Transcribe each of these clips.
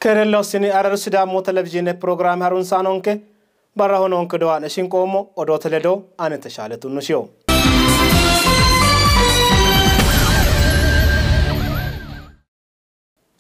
Keerellossini Araru Sidaamu televizhiine pirogiraame harunsaanonke barraho noonke dowaane shinqoommo odoote ledo ane Teshaale Tunnushiyo.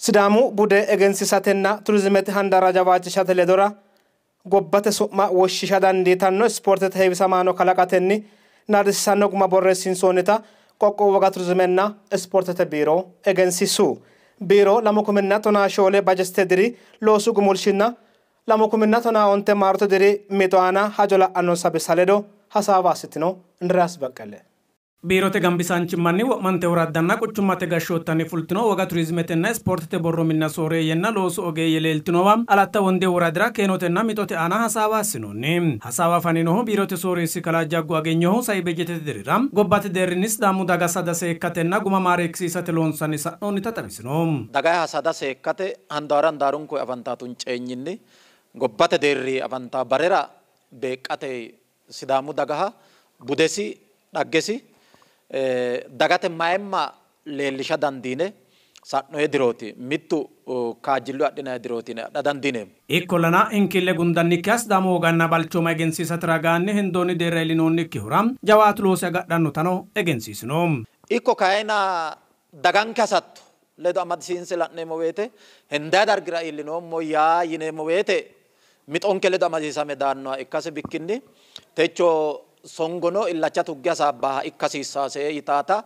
Sidaamu bude egensiisatenna turizimete handaara jawaachishate ledora gobbate su'ma woshshisha dandiitanno ispoortete heewisamaano kalaqatenni naadisiisanno guma borreessiinsoonnita qoqqowu woga turizimenna ispoortete biiro egensiissu. Biiro 2014 bajeste diri loosu gumulshinna 2015 maarote diri mixo aana hajo la'annonsa bissa ledo hasaawa assitino. Indiriyaas Baqqele. Biirote gambisaanchimmanni wo'mante woraddanna quchummate gashshoottanni fultino woga turizimetenna ispoortete borro minna sooreeyyenna loosu ogeeyye leeltinowa Alatta Wonde woradira keenotenna mixote aana hasaawa assinoonni. Hasaawa faninohu biirote sooreessi kalaa Jaggu Agenyohu sai bejetete dirira gobbate deerrinni Sidaamu daga sada seekkatenna guma maareekkisiisate loonsanni sa'noonnita xawisino. Dagaha sada seekkate handaara handaarunku afantaa tunceenyinni gobbate deerri afantaa barera beeqqate Sidaamu dagaha budesi dhaggesi dagate mayimma leellisha dandiine sa'noe dirooti mittu kaajjillu adhinayi dirooti adha dandiineemmo. Ikkollana inkille gundannikkiha Sidaamu woganna balchooma egensiisate ragaanni hendoonni deerra iillinoonnikkihura jawaatu loosi agadhannotano egensiisino. Ikko kayina daganke hasatto ledo amadisiinse la'neemmo woyte hendayi dargira iillinoommo yaa yineemmo woyte mixonke ledo amadisiisame daannoha ikkase bikkinni techo songono illacha tugge hasaabbaha ikkasiissaase yitaata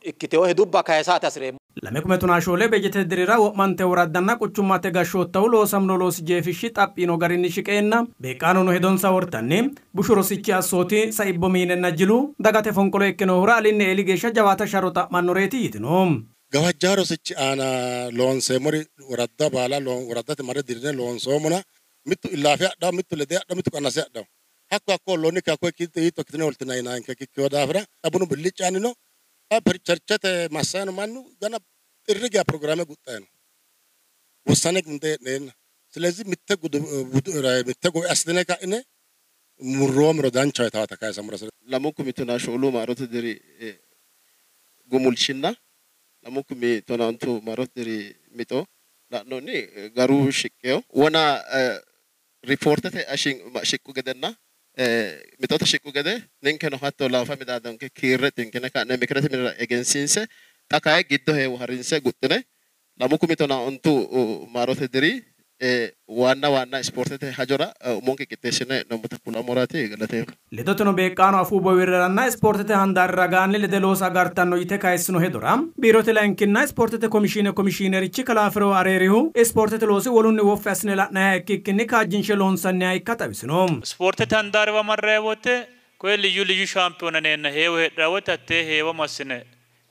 ikkitewo hedubba kayisaate hasireemmo. 2014 bejete dirira wo'mante woraddanna quchummate gashshoottahu loosamino loosi jeefishshi xaphino garinni shiqeenna beeqqaanono hedonsa wortanni bushu rosichi assooti saibbo miinenna jilu dagate fonqolo ikkinohura alinni eeli geeshsha jawaata sharro xa'mannoreeti yitino. Gawajjaa rosichi aana loonseemmori woradda baala woraddate marre dirine loonsoommona mittu illaafe adhawo mittu lede adhawo mittu qannase adhawo. Hakko hakko olloonni hakko hiitto ikkitine oltinanni yinanke kikkiwo daafira bunu billiccaanni no cherchete massayino mannu gana xirri geya pirogiraame guxxayi no wossane gunde hee'neenna ስለዚህ mitte gowe assitine ka'ine murroomiro danchaho yitaata kayisammora 2014 maarote diri gumulshinna 2015 maarote diri mixo la'noonni garu shiqqeyo wona ripoortete shiqqu gedenna mixote shiqqu gede ninkeno hatto laafa midaadonke kiirre xinkine ka'ne mikirete minira egensiinse xa kayi giddo heewo harinse guxxine 2015 maarote diri waanna waanna ispoortete hajora umonke qixxeessine hee'noommota kulammoraati galateemmo. Ledoteno beeqqaano afuu bowirreranna ispoortete handaari ragaanni lede loosa agartanno yite kayissino hedora biirote layinkinna ispoortete komishiine komishiinerichi kalaa Firew Areerihu ispoortete loosi wolunni woffi assine la'nayiha ikkikkinni kaajjinshe loonsanniha ikka xawisino. Ispoortete handaariwa marrayi wote koye ልዩ ልዩ ሻምፒዮን ነና heewo heedhaa wote hattee heewo massine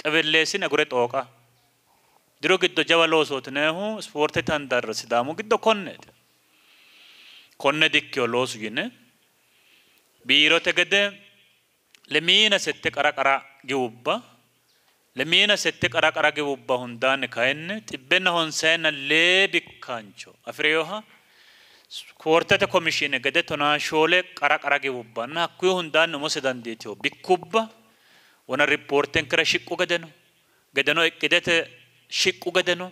qebelleessine agure xooqa. Diru giddo jawa loosooti neehu ispoortete handaarira Sidaamu giddo konneeti. Konne dikkiyo loosu yine biirote gede 28 qara qara giwubba 28 qara qara giwubba hundaanni kayinni 154 bikkaancho afi'reyoha ispoortete komishiine gede 14 qara qara giwubbanna hakkuyi hundaanni umose dandiiteyo bikkubba wona ripoortenkera shiqqu gedeno gedeno iqqidete shiqqu gedeno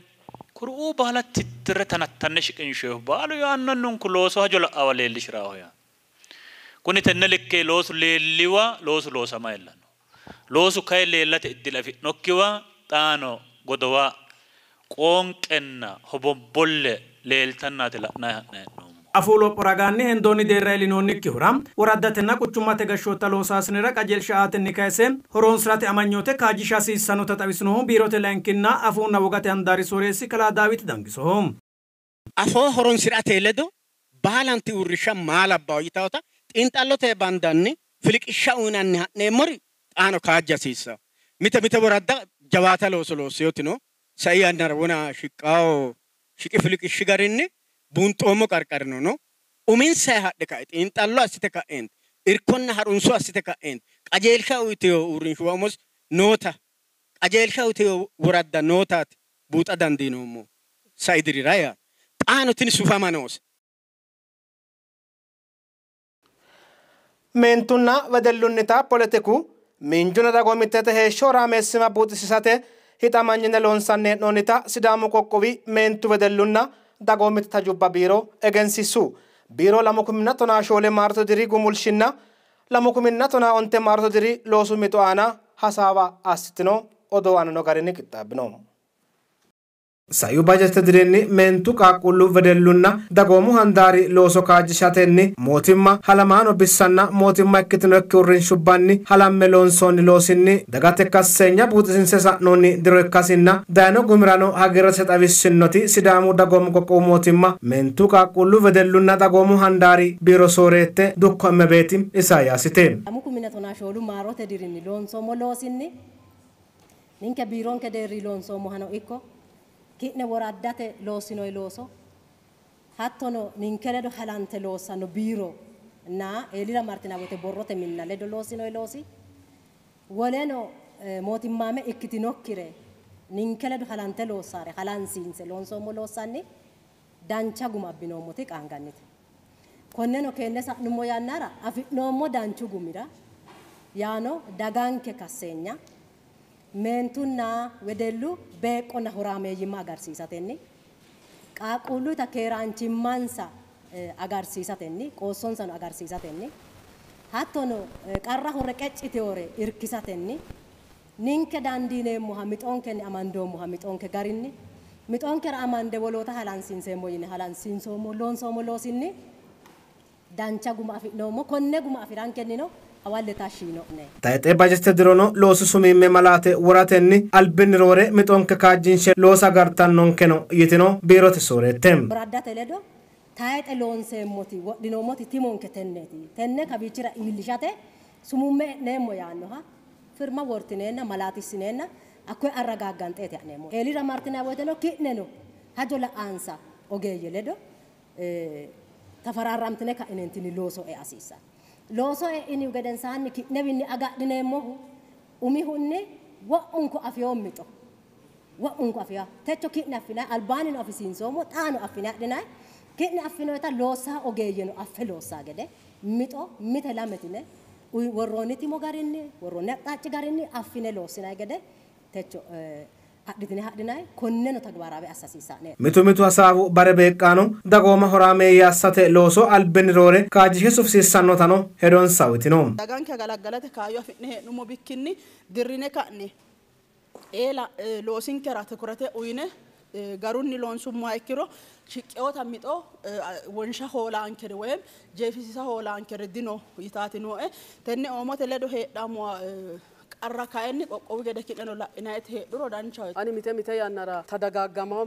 kuriuu baala tittirre tanattanne shiqinshoyihu baalu yaannannunku loosu hajo la'awa leellishiraaho yaa. Kuni tenne likke loosu leelliwa loosu loosama ellanno. Loosu kayi leellate iddile afi'nokkiwa xaano godowa qoonqenna hobobbolle leeltannaati la'nayi ha'nayi hee'noommo. Afuu lopho ragaanni hendoonni deerra iillinoonnikkihura woraddatenna quchummate gashshootta loosaasinera qajeelsha aatenni kayise horoonsirate amanyoote kaajjisha hasiissannota xawisinohu biirote layinkinna afuunna wogate handaari sooreessi kalaa Daawit Dangisoho. Afoo horoonsirate ledo baalanti uurrinsha maa labbawo yitawota xiinxallote bandanni filiqishsha uyinanni ha'neemmori xaano kaajja hasiissawo. Mite mite woradda jawaata looso loosseyotino sai yannara wona shiqqawo shiqi filiqishshi garinni buunxoommo qarqarino no uminsayi hadhe ka'e xiinxallo assite ka'eenti irkonna harunso assite ka'eenti qajeelsha uyiteyo uurrinshuwa umos noota qajeelsha uyiteyo woradda nootaati buuxa dandiinoommo sai dirira yaate. Xaano tini sufama noose. Meentunna wedellunnita poletiku miinjuna dagoomittete heeshsho raameessima buuxisiisate hixamanyine loonsanni hee'noonnita Sidaamu qoqqowi meentu wedellunna dagoomitte tajubba biiro egensiissu. Biiro 2014 maarote diri gumulshinna 2015 maarote diri loosu mixo aana hasaawa assitino odoo aanano garinni qixxaabbino. Saiu bajete dirinni meentu qaaqquullu wedellunna dagoomu handaari looso kaajjishatenni mootimma halamaano bissanna mootimma ikkitinokki uurrinshubbanni halamme loonsoonni loosinni dagate kasseenya buuxisiinse sa'noonni diro ikkasinna dayino gumirano hagiirrese xawissinnoti Sidaamu dagoomu qoqqowu mootimma meentu qaaqquullu wedellunna dagoomu handaari biiro sooreette Dukko Emmebeeti Isayaasite. 2014 maarote dirinni loonsoommo loosinni ninke biironke deerri loonsoommohano ikko ki'ne woraddate loossinoyi looso hattono ninke ledo halante loossanno biiro na eelira martina wote borrote minna ledo loossinoyi loosi woleno mootimmaame ikkitinokkire ninke ledo halante loossare halansiinse loonsoommo loossanni dancha guma abbinoommoti qaangannite. Konneno keenne sa'nummo yannara afi'noommo danchu gumira yaano daganke kasseenya meentunna wedellu beeqqonna horaameeyyimma agarsiisatenni qaaqquulluyita keeraanchimmansa agarsiisatenni qoossonsano agarsiisatenni hattono qarra horre qecciteyoore irkisatenni ninke dandiineemmoha mixonkenni amandoommoha mixonke garinni mixonkera amande woloota halansiinseemmo yine halansiinsoommo loonsoommo loosinni dancha guma afi'noommo. Konne guma afirankennino hawalle tashshi yino'ne. Tayxe bajete dirono loosu sumimme malaate woratenni albinni roore mixonke kaajjinshe loosa agartannonkeno yitino biirote sooreette. Woraddate ledo tayxe loonseemmoti wodhinoommoti timonke tenneeti. Tenne kawiichira iillishate sumumme e'neemmo yaannoha firma wortineenna malaatissineenna hakkoye arragaagganxeeti ha'neemmo. Eelira martinaa woyteno ki'neno hajo la'ansa ogeeyye ledo tafaraaramtine ka'inentini looso ea hasiissanno. Looso e'inihu gedensaanni ki'newinni agadhineemmohu umihunni wo'munku afiyoo mixo wo'munku afiyaa techo ki'ne affinayi albaannino afisiinsoommo xaano affine adhinayi ki'ne affinoyita loossaa ogeeyyeno affe loossaa gede mixo mite lametine worroonni timo garinni worroonni aqxaacci garinni affine loossinayi gede techo adhitine hadhinayi konneno tagbaaraawe assa hasiissa'ne. Mitu mitu hasaawu bare beeqqaano dagooma horaameeyye assate looso albinni roore kaajjishe sufisiissannotano hedonsa uyitino. Daganke agalaggalate kaayyo afi'ne hee'nummo bikkinni dirrine ka'ne eela loosinkera tukurete uyine garunni loonsummoha ikkiro shiqqeyoota mixo wonsha hoolaankere woyim jeefisiisa hoolaankere dino yitaati nooe. Tenne oomote ledo heedhammo qarra kayinni qoqqowu gede ki'neno la'inayiti heedhuro danchaho. Ani mite mite yannara tadagaagamaho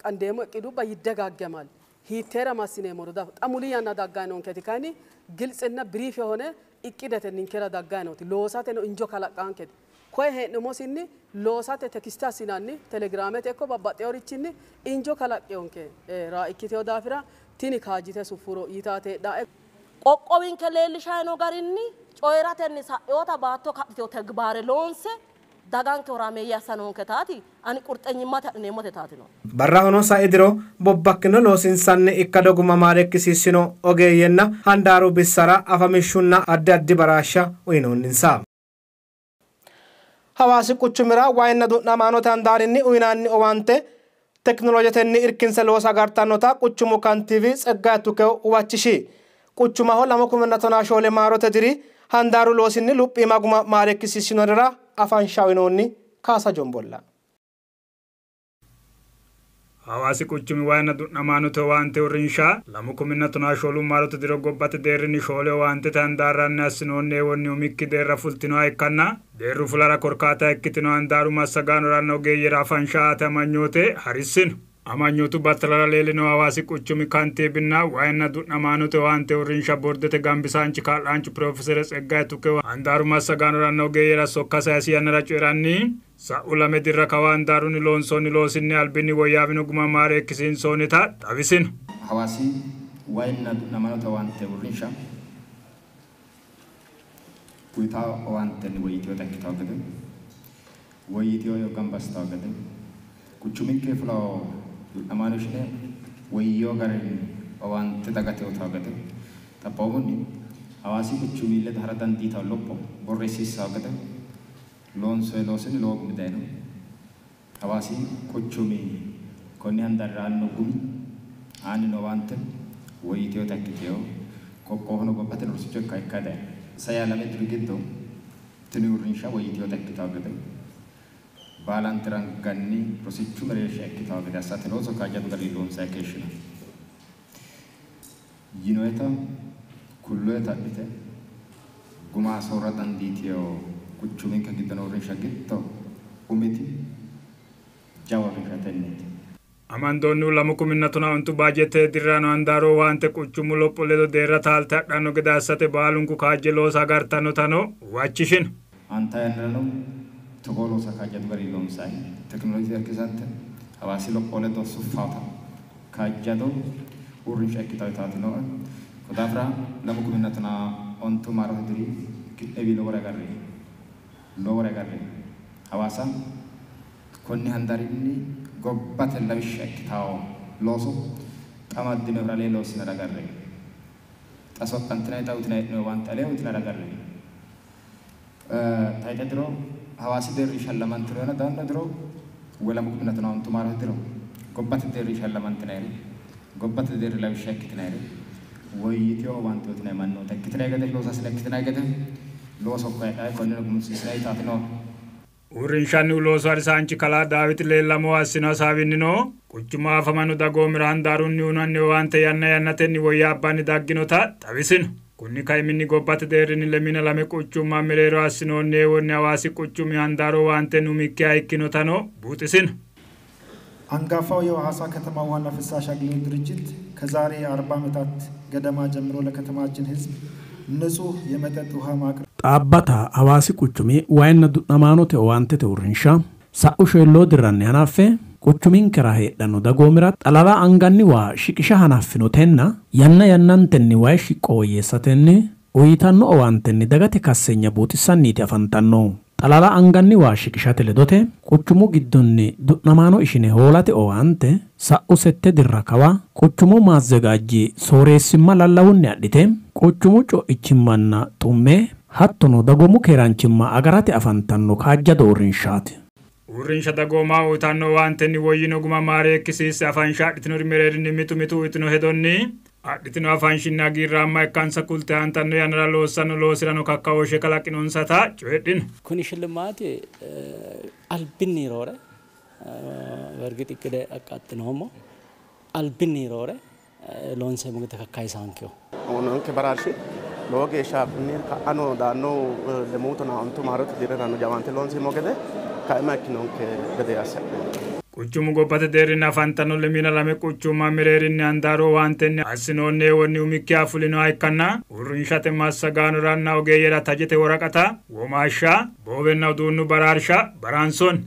qandeemo iqidubba yiddagaaggamal hiitteera massineemmoro xa muli yanna daggayi noonketi kayinni giltsinna biriif yehone iqqidete ninkera daggayi nooti loosateno injo kalaqqaanketi. Koye hee'nummosinni loosate tekiste assinanni telegiraamete ikko babbaxxeyorichinni injo kalaqqeyonke raa ikkiteyo daafira tini kaajjite suffuro yitaate heedhae. Qoqqowinke leellishayi noo garinni coyiratenni sa'eyoota baatto kadhiteyo tegbaare loonse daganke horaameeyye assa noonke taati ani qurxenyimmate adhineemmote taati no. Barrahono sa'i diro bobbakkino loosinsanni ikkado guma maarekkisiissino ogeeyyenna handaaru bissara afamishshunna addi addi baraashsha uyinoonninsa. Hawaasi quchumira waayinna du'namaanote handaarinni uyinanni owaante tekinoloojetenni irkinse loosa agartannota quchumu kantiiwi Tseggaye Tukew huwachishi. Quchumaho 2014 maarote diri handaaru loosinni luphiima guma maarekkisiissinorira afansha uyinoonni Kaasa Jombolla. Hawaasi quchumi waayinna du'namaanote owaante uurrinsha 2014 maarote diro gobbate deerrinni shoole owaantete handaarranni assinoonni eewonni umikki deerra fultinoha ikkanna deerru fulara korkaata ikkitino handaaru massagaanoranna ogeeyyera afansha aate amanyoote harissino. Amanyootu battalara leellino Hawaasi quchumi kantiibinna waayinna du'namaanote owaante uurrinsha boordete gambisaanchi kaa'laanchu Piroofeesere Tseggaye Tukew handaaru massagaanoranna ogeeyyera sokka sayisi yannara coyi'ranni sa'u lame dirra kawa handaarunni loonsoonni loosinni albinni woyyaawino guma maareekkisiinsoonnita xawisino. Hawaasi waayinna du'namaanote owaante uurrinsha uyitawo owaantenni woyyiteyoota ikkitawo gede woyyiteyo gamba assitawo gede quchuminke fulawo du'namaano ishine woyyiyo garinni owaante dagate uyitawo gede xaphoomunni Hawaasi quchumi ledo hara dandiitawo lopho borreessiissawo gede loonsoyi loosinni lowo gumi dayino. Hawaasi quchumi konni handaarira aanno gumi aanni noo owaante woyyiteyoota ikkiteyo qoqqowohono gobbate rosicho ikka ikka dayi sai lame diri giddo tini uurrinsha woyyiteyoota ikkitawo gede baalanti ranganni rosichu mereersha ikkitawo gede assate looso kaajjadu garinni loonsayi keeshshino yinoyeta kulloyeta adhite guma soorra dandiiteyo quchuminke giddo noo uurrinsha giddo umiti jawa uurrinsha tenneeti. Amandoonnihu 2015 baajeette dirrano handaaro owaante quchumu lopho ledo deerra taalte hadhanno gede assate baalunku kaajje loosa agartannotano huwachishino. Anta yannarano togoo loosa kaajjadu garinni loonsayi tekinolooje irkisante Hawaasi lopho ledo suffaata kaajjado uurrinsha ikkitawo yitaati nooe. Ko daafira 2015 maarote diri ki'newi lowore agarre lowore agarre Hawaasa konni handaarinni gobbate lawishsha ikkitawo looso xamaddinohura alee loossinara agarre xa soqqantinanni xa uyitinanni hee'noonni owaante alee uyitinara agarre tayixe diro Hawaasi deerri shallamantinona daanno diro woy 2015 maarote diro gobbate deerri shallamantinayiri gobbate deerri lawishsha ikkitinayiri woyyiteyo owaante uyitinanni mannoota ikkitinanni gede loosaasine ikkitinanni gede looso koyedhaye konneno gumulsiisinanni yitaati nooe. Uurrinshannihu loosu harisaanchi kalaa Daawit Leellamo assino hasaawinnino quchuma afamanno dagoomira handaarunni uyinanni owaante yanna yannatenni woyyaabbanni dagginota xawisino. Kunni kaiminni gobbate deerrinni 22 quchumma mereero assinoonni heewonni Hawaasi quchumi handaaru owaantenni umikkiha ikkinotano buuxisino. አንጋፋው የሐዋሳ ከተማ ውሃና ፍሳሽ አገልግሎት ድርጅት ከዛሬ 40 ዓመታት ገደማ ጀምሮ ለከተማችን ሕዝብ ንጹህ የመጠጥ ውሃ ማቅረብ Xaabbata Hawaasi quchumi wayinna du'namaanote owaantete uurrinsha sa'u sheelloo dirranni hanaffe quchuminkera heedhanno dagoomira xalala anganni waa shiqisha hanaffinotenna yanna yannantenni wayi shiqqo woyyeessatenni uyitanno owaantenni dagate kasseenya buuxissanniiti afantanno. Xalala anganni waa shiqishate ledote quchumu giddonni du'namaano ishine hoolate owaante sa'u 7 dirra kawa quchumu maazzegaajji sooreessimma lallawunni adhite quchumu co'ichimmanna xumme hattono dagoomu keeraanchimma agarate afantanno kaajjado uurrinshaati. Uurrinsha dagooma uyitanno owaantenni woyyino guma maareekkisiisse afansha adhitinori mereerinni mitu mitu uyitino hedonni adhitino afanshinni hagiirraamma ikkansa kulte aantanno yannara loossanno loosirano kakkaooshshe kalaqinonsata coyidhino. Kuni shillimaati albinni roore በእርግጥ እቅድ አቃጥነውሞ albinni roore loonseemmo gede kakkayisaankeho. Uyinonke baraarshi lowo geeshsha ka'ano daanno 2015 maarote dirrano jawaante loonseemmo gede kaima ikkinonke gede asse. Quchumu gobbate deerrinni afantanno 22 quchumma mereerinni handaaru owaantenni assinoonni heewonni umikkiha fulinoha ikkanna uurrinshate massagaanoranna ogeeyyera tajete woraqata, womaashsha, boowenna uduunnu baraarsha baraansoonni.